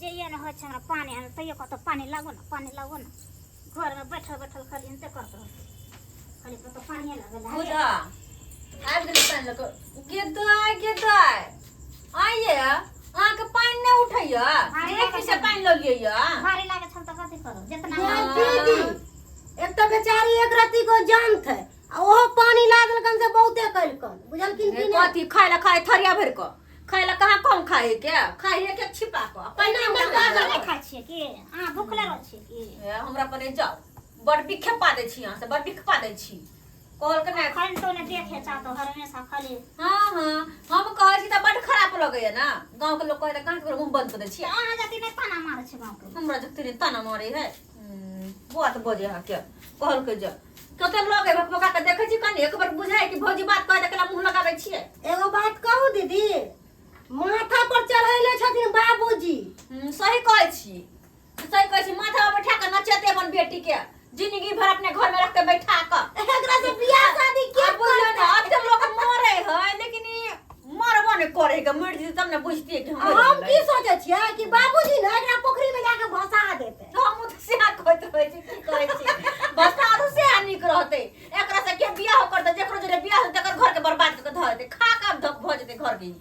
जाइए ने होइ छै हमरा पानि आनै तैयो कहतौ पानि लागो ने पानि लागो ने घरमे बैठल बैठल खाली एनते करत रहत खाली कहतौ पानिए लागल है। बुझा आबि गेलै पानि लऽ कऽ गे दाय गे दाय आइये अहाँके पानि नहि उठैया एक से पानि लऽ लियै भारी लागै छल तऽ कथी करू जितना यै दीदी एक तऽ बेचारी एक रत्ती को जान थे आ ओहो पानी ला देलकन से बहुते कलकन बुझलखिन कि नहि कथी खाय ला खाय थरिया भरि कऽ खाय ला कहाँ कम खाय के खाय के छिपा कऽ पानि नहि, नहि नहि, नहि खाइ छियै की अहाँ भूखले रहै छियै की ए, हमरा पर नहि जाउ बड़ बिखे पा दै छी अहाँ से बड़ बिख पा दै छी कहल के नहि खन तो ने देखे चाहतो हर हमेशा खाली हाँ हाँ हम कहै छी तऽ बड खराब लगैया ना गाँव के लोग कहै तऽ कहाँ ककरो मुँह बंद कऽ दै छी अहाँ जति नहि ताना मारै छै गाँव के हमरा जते नहि ताना मारे है बात बजे अहाँ के कहल के जे कते लोग है भकभका के देखै छी कनी एक बार बुझाय कि भौजी बात कहै तऽ केला मुँह लगाबै छियै एगो बात कहू दीदी माथा पर चढ़ैले छथिन बाबूजी सही कहै छी सही कहै छी माथा पर बैठा के नचेते अपन बेटी के जिंदगी भर अपने घर में रख के बैठा के एकरा से बियाह शादी के आ बुझियौ ने अते लोग मरे है लेकिन ई मरबो नहि करे के मरि जेतै तब ने बुझतियै कि हम हम की सोचै छियै कि बाबूजी ने एकरा पोखरी में जाके भसा देते हम तऽ सएह कहैत रहै छी की कहै छी बस आरो सएह नीक रहतै एकरा से के बियाह करतै जकरो जरे बियाह होतै तकर घर के बर्बाद कऽ के धऽ देतै खा कऽ धक भऽ जेतै घर के ई।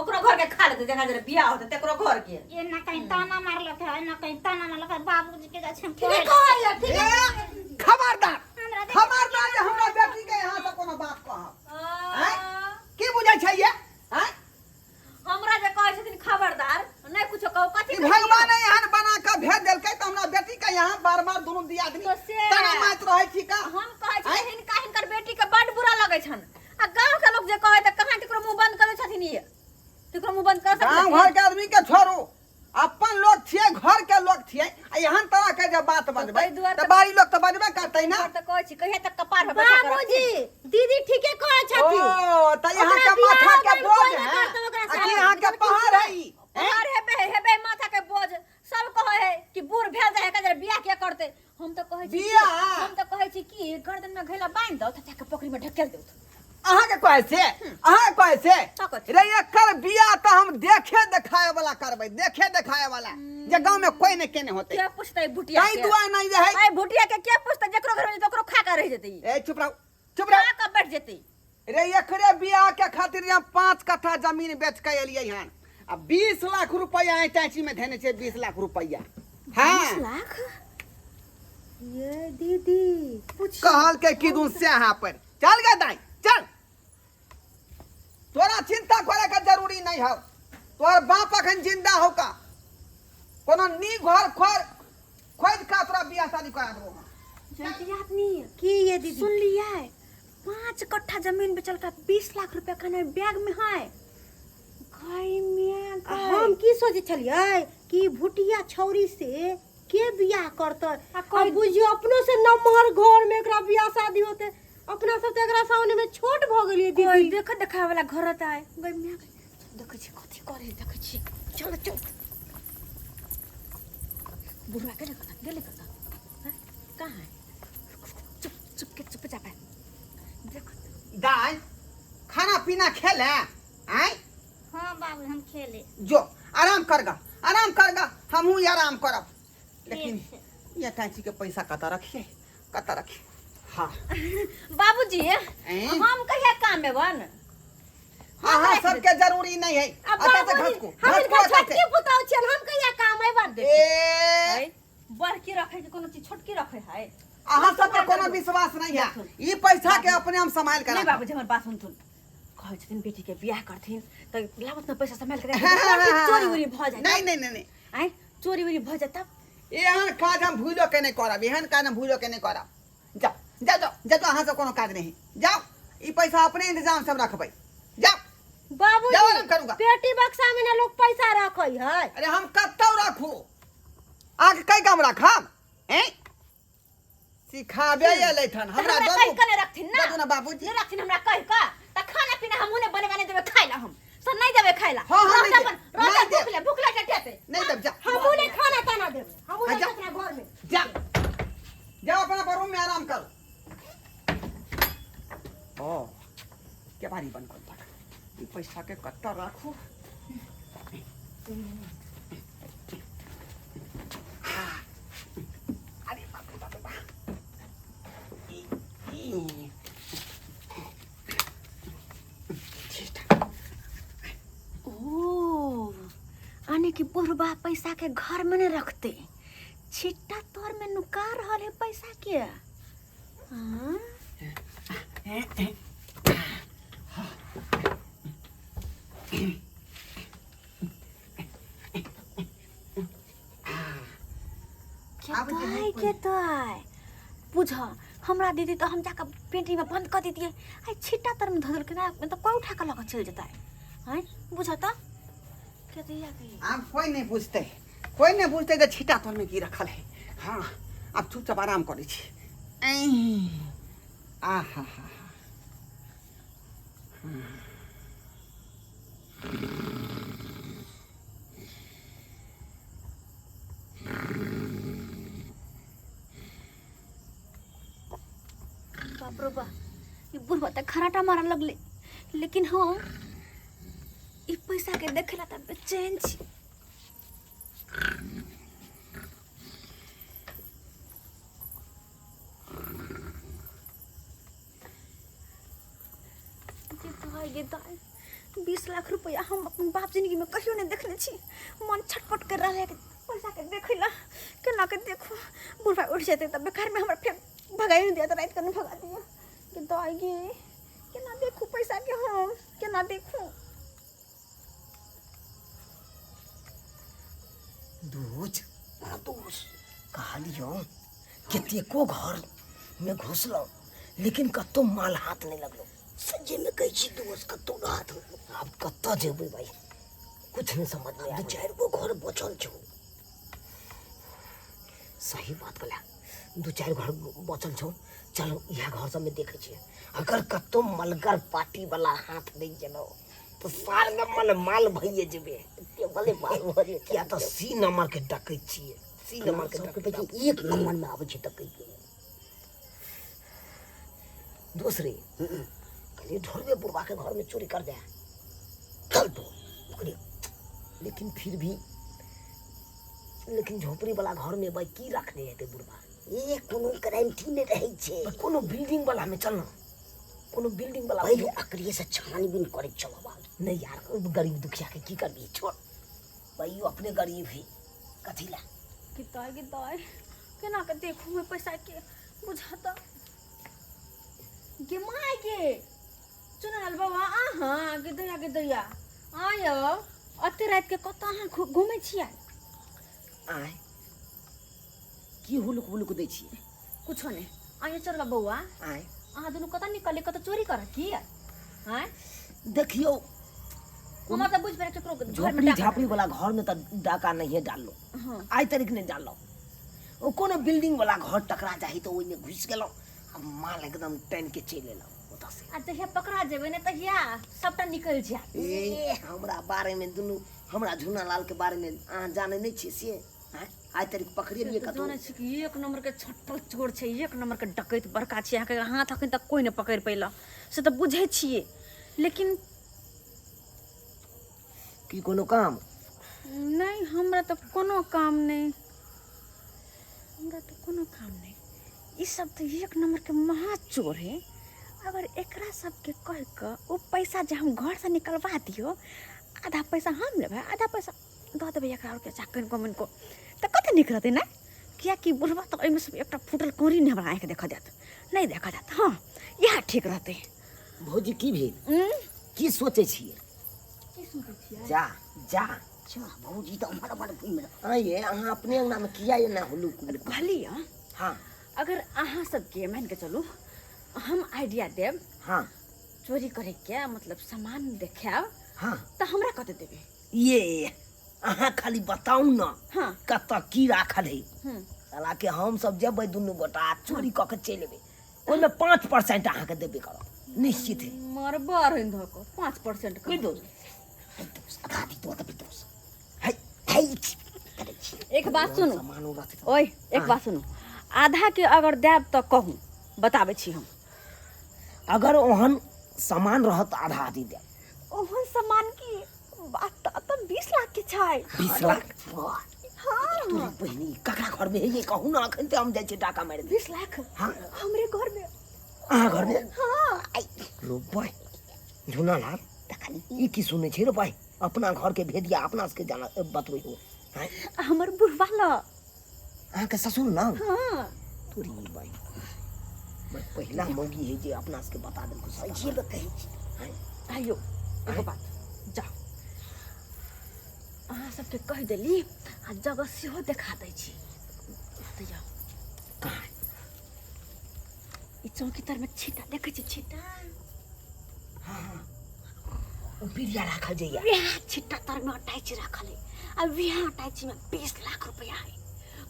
ओकरो घर के खा लेतै जकरा जरे बियाह होतै तकरो घर के एना कहीं ताना मारलक है एना कहीं ताना मारलक है बाबूजी के जाइ छै हम ठीक कहैया ठीक ए, खबरदार हमरा देख- खबरदार जे हमरा बेटी के यहाँ से कोनो बात कहब आँय? की बुझै छै ये आँय? हमरा जे कहै छथिन खबरदार नहि कुछो कहू कथी ई भगवान एहन बना के भेज देलकै तऽ हमरा बेटी के यहाँ बार बार दुनू दियादनी तो से- ताना मारैत रहै छी का हम कहै छी आँय? हिनका हिनकर बेटी के बड बुरा लगै छनि आ गांव के लोग जे कहै तऽ कहाँ केकरो मुंह बंद करै छथिन ई केकरो मुंह बंद कर सकै गाँव घर के आदमी के छोड़ू अपन लोग छियै घर के लोग छियै आ एहन तरह के जे बात बजबै ताहि दुआरे तऽ बाहरी लोग तऽ बजबे करतै ना तऽ कहै छी कहिया तक कपार पर बैठा के बाबूजी रखथिन? दीदी ठीके कहै छथिन ओ तऽ यहाँ के ओकरा बियाह माथा के होतै, बोझ कोइ नहि है करतै ओकरा आ कि साथ। यहाँ के पहाड़ है ई हैं? पहाड़ हेबे हेबे माथा के बोझ सब कहै है कि बूढ़ भेल जाय है कजर बियाह किया करतै हम तऽ कहै छी कि- बियाह? हम तऽ कहै छी कि गर्दन में घैला बांधि दौ तऽ जाके पोखरि में ढकेल दौ अहाँके कहै से अहाँके कहै से का कहै रे एकर बियाह तऽ हम देखे देखाए वाला करबै देखे देखाए वाला जे गाँव में कोई नहि केने होतै के पूछतै भुटिया ताहि के दुआरे नहि रहै ऐ भुटिया के के पूछतै जकरो घर में जेतै ओकरो खा के रहि जेतै ई। ए चुप रहू चुप रहू खा के बैठ जेतै रे एकरे बियाह के खातिर हम 5 कट्ठा जमीन बेच के एलियै हन आ 20 लाख रुपया ऐंची में धेने छै 20 लाख रुपया हाँ लाख ये दीदी कहल के कि दून से यहाँ पर चल गे दाई चल तोरा चिंता करे के जरूरी नहीं हो तोहर बाप अखन जिंदा हो का कोनो नी घर खोर खोज का तोरा बियाह शादी करा देबो हम। जल्दी आदमी की ये दीदी सुन लिया 5 कट्ठा जमीन बेचल का 20 लाख रुपया खाना बैग में है गई मियां आ गई। हम की सोचै छलियै कि भुटिया छौरी से के बियाह करतै आ आ कोई- बुझियो अपनो से नमहर घर में एकरा बियाह शादी होते अपना सब तऽ एकरा सामने में छोट भऽ गेलियै कोई दीदी देख देखावे वाला घर होता है गई मियां गई। देखै छी कथी करे देखै छी चलो चल बुढ़वा गेले कतऽ गेले कतऽ हैं? कहाँ है चुप चुप के चुप जा देखो दाई खाना पीना खेले आय हाँ बाबू हम खेले जो आराम करगा आराम करगा हमहूँ आराम करब लेकिन ठीक छै। ये टैची के पैसा कतऽ रखिए कतऽ रखिए हाँ बाबूजी ऐं? हम कहिया काम में बन अहाँ सबके जरूरी नहीं है अब अतः से बाबूजी, घसकू हम घसकू हिनकर अतः से छोटकी पुतहु छियनि हम कहिया काम अयबनि ए बड़की रखे के कोनो चीज छोटकी रखे है अहाँ सबके कोनो विश्वास नहीं है ई पैसा के अपने हम संभाल के नहीं राखब बाबूजी हमर बात सुनथुन कहै छथिन बेटी के बियाह करथिन तऽ लाबत न पैसा सम्हाल के राखि चोरी उरी भऽ जाय नहीं नहीं नहीं नहीं आँय चोरी उरी भऽ जाय तब एहन काज हम भूलो के नहीं करब एहन काज हम भूलो के नहीं करब जाओ जाओ जाओ जाओ अहाँ से कोनो काज नहीं जाओ ई पैसा अपने इंतजाम से हम रखबै जाओ जाओ आराम करूंगा। बाबूजी पेटी बक्सा में ना लोग पैसा रखै है अरे हम कतौ राखू आके कई काम रखब हैं सिखाबे एलै थन हमरा हमरा दू कहि कऽ नहि रखथिन ना दू ना बाबूजी नहि रखथिन हमरा कहि कऽ तऽ खाना पीना हमहूँ नहि बनेबा नहि देबै खाइ ला हम से नहि देबै खाइ ला हाँ, हाँ, रहत नहि अपन देब, रहत नहि देब। भूखले भूखले टटेतै नहीं देब जा हमहूँ नहि खाना ताना देबै हमहूँ आ जाइ जा। छी अपना घर में जा जाओ अपना रूम में आराम करो ओ के बारी बंद कर तक ई पैसा के कत्ता राखू माने कि बुढ़बा पैसा के घर में नहीं रखते, छिट्टा तोर में नुका रहल है पैसा के। हाँ? आब जे केतै केतै बुझ हमरा दीदी तो हम जाकर पेंटी में बंद कर दीतिए, आई छिट्टा तर में धऽ देलकै ना, तो कोई उठा के लऽ के चलि जेतै। हैं बुझ त केतैया के आब कोई नहीं पूछते, कोई नहीं पूछते जे छिट्टा तर में की रखल है। हाँ आब चुपचाप आराम करै छी। आ हा हा। बाप रे बा, ई बुढ़वा त खराटा मारऽ लगले, लेकिन हम ई पैसा के देखे ला त बेचैन छी। गे दाइ गे दाइ, 20 लाख रुपया हम अपन बाप जिंदगी में कहियो नहीं देखने छी। मन छटपट कर रहा है कि पैसा के देखे ला केना के देखू, बुढ़वा उठ जेतै तऽ बेकार में हमरा फेर भगाई नहीं दिया, तऽ राति के नहीं भगा दिया। गे दाइ गे, केना देखू पैसा के, हम केना देखू। दोस्त दोस्त कहलियो कतेको घर में घुसलो लेकिन कतौ माल हाथ नहीं लगलो। सच्चे में कहै छी दोस्त, कतौ ना हाथ लगलो। आब कतऽ जेबै भाई, कुछ नहीं समझ में दू चारि गो घर बचल छौ। सही बात कहला, दू चारि घर बचल छौ, चलो इएह घर सबमे देखै छियै। अगर कतौ मलगर पार्टी वाला हाथ नहि गेलौ तऽ सार नम्बर माल भइए जेबै। एते भले माल भऽ जेतै। किया तऽ सी नंबर के डकैत छियै, सी नंबर के सबके डकैत। देखियौ, एक नंबर में आबै छै डकैत। दोसरे कहलियै ढोरबे बुढ़बा के घर में चोरी कर दे, चल तो ओकरे। लेकिन फिर भी लेकिन झोपड़ी वाला घर में भाई की रखने हेतै बुढ़बा? ए कोनो गारंटी नहि रहै छै। कोनो बिल्डिंग वाला में चल ना, कोनो बिल्डिंग वाला पहिले अकरे से छानबीन करै चलब। नहीं यार, गरीब दुखिया के की करबी, छोड़ भाई, यो अपने गरीब है, कथी ला। गे दाइ गे दाइ, केना के देखू मैं पैसा के, बुझाता गे my गे। चुनल बाबा अहाँ गे दैया गे दैया, आयो अते राति के कतऽ अहाँ घुमै छियै? आय की हुलुक हुलुक दै छियै? कुछो नहि। आयो चल बौआ। आय अहाँ दुनू कतऽ निकलली, कतऽ चोरी करऽ की? आँय देखियौ, हमरा तऽ बुझि पड़ै केकरो घर में झोपड़ी डाका झापड़ी वाला घर में तऽ डाका नहिए डाललो, हाँ। आइ तारीख नहि डाललो। ओ कोनो बिल्डिंग वाला घर टकरा जाही तऽ ओहिमे घुसि गेलहुँ आ माल एकदम टानि के चलि एलहुँ ओतऽ से। आ जहिया पकड़ा जेबै ने तहिया सबटा निकलि जायत। ए हमरा बारे में दुनू, हमरा झूना लाल के बारे में अहाँ जानै नहि छियै से? आँय आइ तारीख पकड़ेलियै से तऽ कतौ? जानै छी कि एक नंबर के छट्टल चोर छै, एक नंबर के डकैत बड़का छै, अहाँके हाथ अखन तक कोइ नहि पकड़ि पैलक, से तऽ बुझै छियै, लेकिन की कोनो काम नहि? हमरा तऽ कोनो काम नहि, हमरा तऽ कोनो काम नहि। ई सब तऽ एक नंबर के महा चोर है। अगर एकरा सबके कहि कऽ ओ पैसा जे हम घरसँ निकलवा दियौ, आधा पैसा हम लेबै, आधा पैसा दऽ देबै एकरा आरके चाकन कमनको, तऽ कते नीक रहतै ने? किएकि बुढ़बा तऽ ओहिमे से एकटा फूटल कौड़ी नहि हमरा आँखि देखऽ देत, नहि देखऽ देत। हँ इएह ठीक रहतै। भौजी की भेल, की सोचै छियै? की सोचै छियै? जा जा जा भौजी तऽ उम्हर उम्हर घुमि रहल। आँय ये, अहाँ अपने अंगना में किया एना हुलुक हुलुक? कहलियै। हाँ। अगर अहाँ सबके मानि के चलू हम आइडिया देब, हाँ, चोरी करैके मतलब सामान देखायब, हाँ, तऽ हमरा कते देबै? ये अहाँ खाली बताउ न। हाँ। कतऽ की राखल है। साला के हम सब जेबै दुनू गोटा चोरी कऽ के चलि एबै, ओहिमे 5% अहाँके देबे करब निश्चित है। मरबा रहनि धऽ कऽ 5% कोई दोस्त आधा दी तो तभी दोस्त है है करै छी। एक बात सुनू। सामान रहतै तऽ- ओए एक बात सुनू, आधा के अगर देब तऽ कहू, बताबै छी हम। अगर ओहन सामान रहत तऽ आधा आधी देब। ओहन सामान की बात तऽ 20 लाख के छै। 20 लाख? हाँ। तोरी बहिनी, ककरा घर में है ये कहू ना, अखन ते हम जाइ छियै डाका मारि। 20 लाख? हाँ। हमरे घर में। अहाँ घर में? हाँ। रो भाई झूना लाल, ई की सुनै छी रो भाई? अपना घर के भेदिया अपना सबके जाना बतबै हो आँय हमर बुढ़वा ल अहाँके ससुर ना हाँ तोरी भाई बड़ पहिला मौगी है जे अपना सबके बता देलको सब सहिए में कहै छी आँय आइयो एगो बात जाओ अहाँ सबके कहि देली आ जगह सेहो देखा दै छी तऽ जाउ कहाँ ई चौकी तर में छीटा देखै छी छीटा ओ बिरिया राखल जइया वएह छिट्टा तर में अटैची राखल है आ वएह अटैची में 20 लाख रुपया है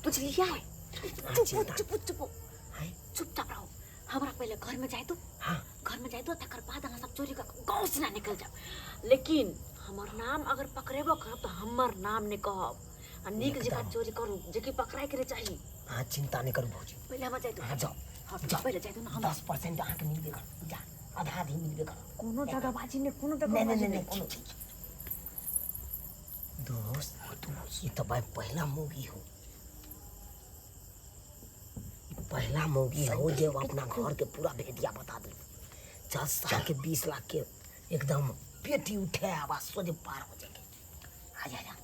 बुझलियै चुप चिंता चुप चुप आँय चुपचाप रहो हमरा पहिले घर में जाय दो हाँ घर में जाय दो तकर बाद अहाँ सब चोरी कऽ गाँव से ना निकल जाओ लेकिन हमर नाम अगर पकड़ेबो करब तऽ हमर नाम नहि कहब आ नीक जकाँ चोरी करू जेकि पकड़ाइके नहि चाही अहाँ चिंता नहि करू भौजी पहिले हमरा जाय दो अहाँ जाउ हाँ जाउ पहिले जाय दो ना हम 10% अहाँके मिलबे करत जा आधा आधी मिलबे करत कोनो दगाबाजी नहि कोनो नहीं नहीं दगाबाजी नहीं नहि नहीं कोनो चीज दोस्त ये तो भाई पहला मूवी हो ई पहला मौगी हो जे अपना घर के पूरा भेदिया बता दे 10 साल के 20 लाख के एकदम पेटी उठे आवाज सोझे पार हो जाएंगे। आ जा जा।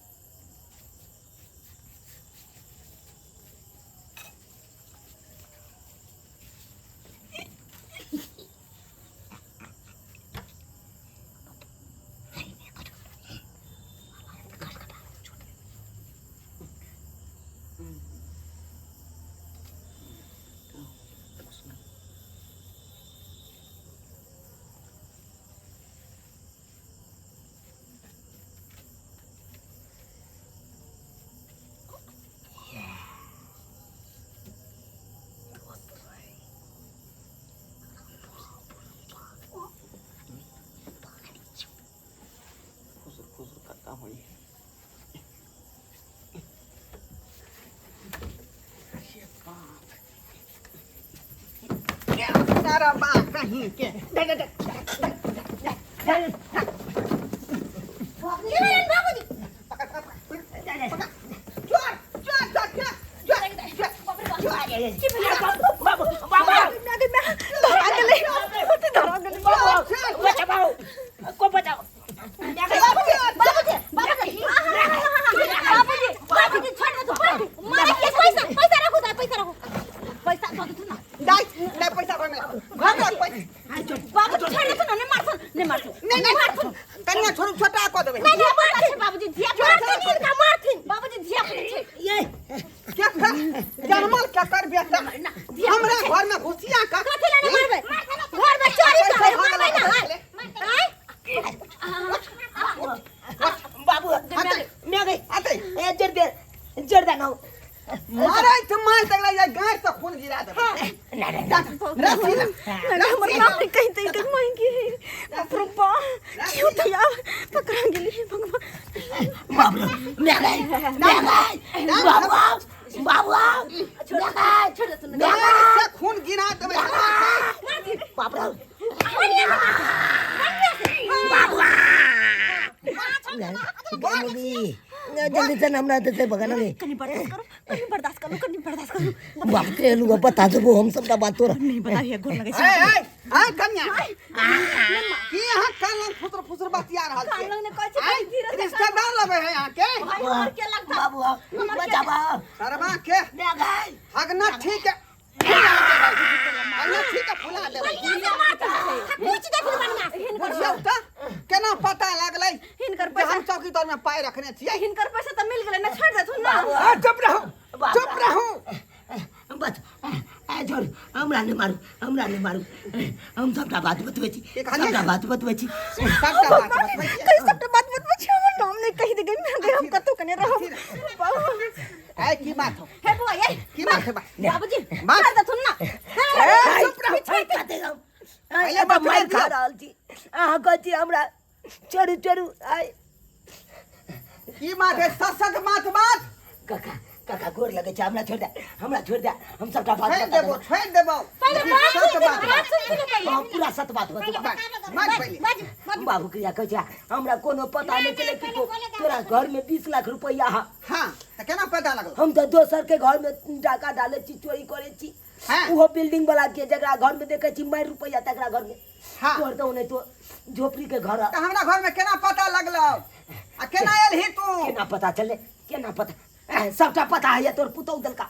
खुसुर खुसुर कत्ता होई अरे बाप सारा बाप कहीं के की भेलनि बाबूजी? पकड़ पकड़ पकड़ चोर चोर चोर चोर चोर चोर। की भेलै? बाबू बाबू धरा गेलै धरा गेलै। बाबू बचाओ को बचाओ। बाबूजी, बाबूजी, बाबूजी, बाबूजी, छोड़ दे तू। मारे के पैसा, पैसा रखू दा, पैसा रखू। पैसा दऽ देथुन ना। नहीं नहीं, पैसा घर में घर में पैसा। बाबूजी, छोड़ देथुन ना, नहीं मारथुन, नहीं मारथुन। नहीं नहीं, कन्या छोड़ू, छोटा कऽ देबै। नहीं, नहीं, मारथिन बाबूजी, धिया मारथिन, हिनका मारथिन। बाबूजी, धिया पुता छै। ये क्या कर जनमल क्या कर बेटा हमरा घर में घुसिया का कथी लए नहि मारबै? घर में चोरी करै, मारबै ना, आँय? बाबू मैं गई। आते। ए जर दे जर दे ना। मारै त मार तगड़ा या गाय से खून गिरा देबै। ना ना ना। रस्सी ला। हमर नाम नहीं कहीं तक महंगी है बाप क्यों तो यार पकड़ा गेली हे भगवान। बाप रे, मैं गई मैं गई बाबू बाबू मैं गई। छोड़ दे सुन। गाय से खून गिरा देबै। बाप रे बाबू जल्दी से हमरा दे बगान में। कनी बर्दाश्त करो, कनी बर्दाश्त करो, कनी बर्दाश्त करो। बाप रे लुगा बता देबो हम सबटा बात तोरा। नहीं बताइए, गोर लगे। ए ए ए कन्या, की अहाँ कान लग फुसर फुसर बतिया रहल कान छियै? लग ने कहै छै, आँय, कनी धीरे से। रिश्तेदार लगे है यहाँ के। भाई, हमर के लगता? बाबू बचाबा। सरवा के मैं गई। हगना ठीक है, हगना ठीक है, फुला देबै। बढ़ियाँ से मारथिन। पूछ देथिन बढ़ियाँ से। बुझियौ तऽ केना पता लागलै हिनकर जे पैसा हम चौकी तर में पाइ रखने छियै? हिनकर पैसा तऽ मिल गेलै ना, छोड़ देथुन ना। आ, चुप रहू, चुप रहू। बच ए छोड़, हमरा नहि मारू, हमरा नहि मारू, हम सबटा बात बतबै छी। की कहलियै? सबटा बात बतबै छी। सबटा बात बतबै छियै। कहीं सबटा बात बतबै छी, हमर नाम नहीं कही दे गई, मैं गई, हम कतौ कने रहब बाबू। ए की बात हो? हे बुआ ये की बात है बा? बाबूजी बात। छोड़ देथुन ना। ए, चुप रहू। कते हम पहिले बतबै मारि खा दियौ। रहल छी, अहाँ कहै छी हमरा चढ़ू चढ़ू आइ। की बात है? सच सच बात बात। काका काका, गोर लगै छै, हमरा छोड़ दे, हमरा छोड़ दे, हम सबटा बात छोड़ि बता देबो देबो। छोड़ि देबो, पहिले बात सच सुनि, बात। बात सुनि ने पहिले। हाँ, पूरा सत बात बतबा। बात बात पहिले। बाजू। बाबू क्रिया कहै छै हमरा कोनो पता नहि चलै कि पहिले बोले दे। तोरा घर में 20 लाख रुपया है। हाँ, तऽ केना पता लगल? हम तऽ दोसर के घर में डाका डालै छी, चोरी करै छी। ओहो बिल्डिंग वाला के, जकरा घर में देखै छी मारि रुपया तकरा घर में। तोहर तऽ ओनाहितो झोपड़ी के घर है। तऽ हमरा घर में केना पता लगलो? आ केना आयल ही तू? केना पता चलले, केना पता? सबटा पता है तोर पुतौ देलका,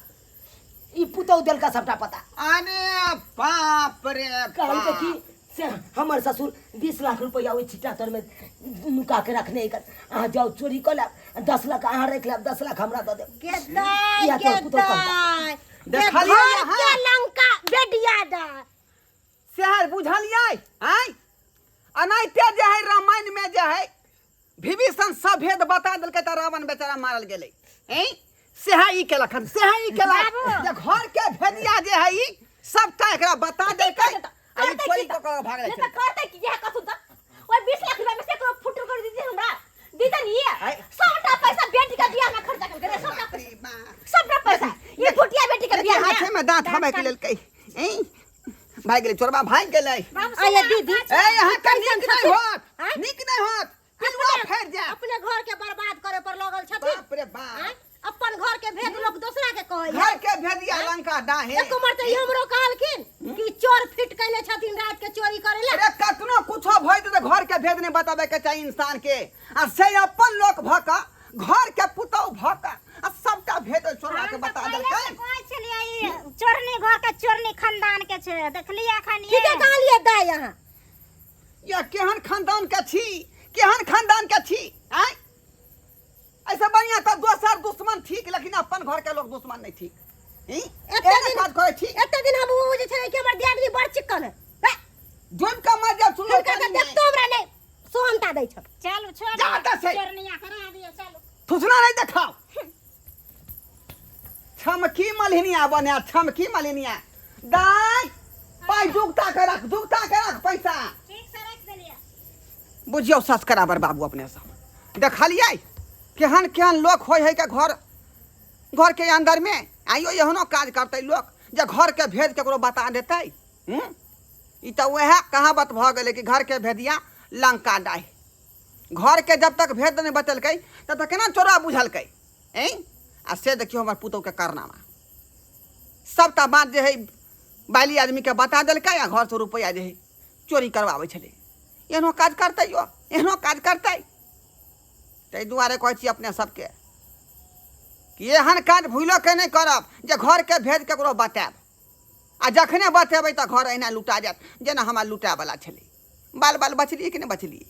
ई पुतौ देलका सबटा पता। अरे बाप रे कहलकै बाप। कि से हमर ससुर 20 लाख रुपया ओहि छिट्टा तर में नुका के रखने है, अहाँ जाओ चोरी कऽ लेब, 10 लाख अहाँ राखि लेब, 10 लाख हमरा दऽ देब। गेदाय इएह तोहर पुतहु कहलका। गेदाय देखलियै घर अहाँ? के लंका बेडिया दा शहर बुझलियै आँय? अनाहिते जे है रामायण में जे है विभीषण सब भेद बता देलकै तऽ रावण बेचारा मारल गेलै। ऐं सेहा ई केलक हन, सेहा ई केलक जे घर के भेदिया जे है ई सबटा एकरा बता देलकै आ ई चोरी कऽ कऽ भागल नहीं तो करते की यह कथु त ओइ 20 लाख रुपया में से एको फुट कर दीदी हमरा दीदी नहीं आय। सबटा पैसा बेटी का बियाह में खर्चा कर दे, सबटा पैसा, सबटा पैसा ये फुटिया बेटी का बियाह में। हाथे में दांत हमें के लेलकै। ऐं भागि गेलै चोरबा, भागि गेलै। आया दीदी। ए यहाँ के नीक नहीं होत, नीक नहीं होत, पिलुआ फैर जायत। अपने घर के बर्बाद करे पर लगल छथिन। बाप रे बाप। आँय? अपन घर के भेद लोग दोसरा के कहै है। घर के भेदिया लंका डाहे। एक उमर तऽ ई हमरो कहलखिन कि चोर फिट कैले छथिन रात के चोरी करे ला। अरे कतनो कुछो भय तऽ घर के भेद नहीं बताबे के चाही इंसान के, आ से अपन लोक भऽ कऽ घर के पुतहु भऽ कऽ आ सबटा भेद ओहि चोरबा के बता देलकै। कहै छलियै ई चोरनी घर के चोरनी खानदान के छै, देखलियै एखन। ठीके कहलियै दाइ अहाँ। या केहन खानदान के छी, केहन खानदान के छी आँय? ऐसे बढ़िया तऽ दोसर दुश्मन ठीक, लेकिन अपन घर के लोग दुश्मन नहीं ठीक। ई? एते एहने दिन काज करै छी। एते दिन हम ओ जे छलै कि हमर दियादनी बड़ चिक्कन है। हे, डूबि कऽ मरि जायब सुनलो हुनका तऽ देखतो हमरा नहि सोहनता दै छ। चलू छोड़ जा एतऽ से। चोरनिया करा दियौ, चलू। थुथना नहीं देखाओ। छमकी मलहिनिया बने, छमकी मलहिनिया। दाइ पाइ जुगता के रख, जुगता के रख पैसा। ठीक से रख देलियै। बुझियौ सस्कराबर बाबू अपने सब देखलियै केहन केहन लोक होइ है के घर घर के अंदर में आइयो एहनो काज करतै लोक जे घर के भेद केकरो बता देतै। ई तऽ वएह कहावत भऽ गेलै कि घर के भेदिया लंका डाहि। घर के जब तक भेद नहि बतेलकै तब तक केना चोरा बुझलकै? ऐं आ से देखियौ हमर पुतोहु के कारनामा, सबटा बात जे है बाली आदमी के बता देलकै आ घर से रुपैआ जे है चोरी करवाबै छलै। एहनो काज करतै यो, एहनो काज करतै। ताहि दुआरे कहै छी अपने सबके कि एहन काज भूलो के नहि करब जे घर के भेद केकरो बतायब, आ जखने बतेबै तऽ घर एहिना लुटा जायत जेना हमरा लुटायवला छलै। बाल बाल बचलियै कि नहि बचलियै?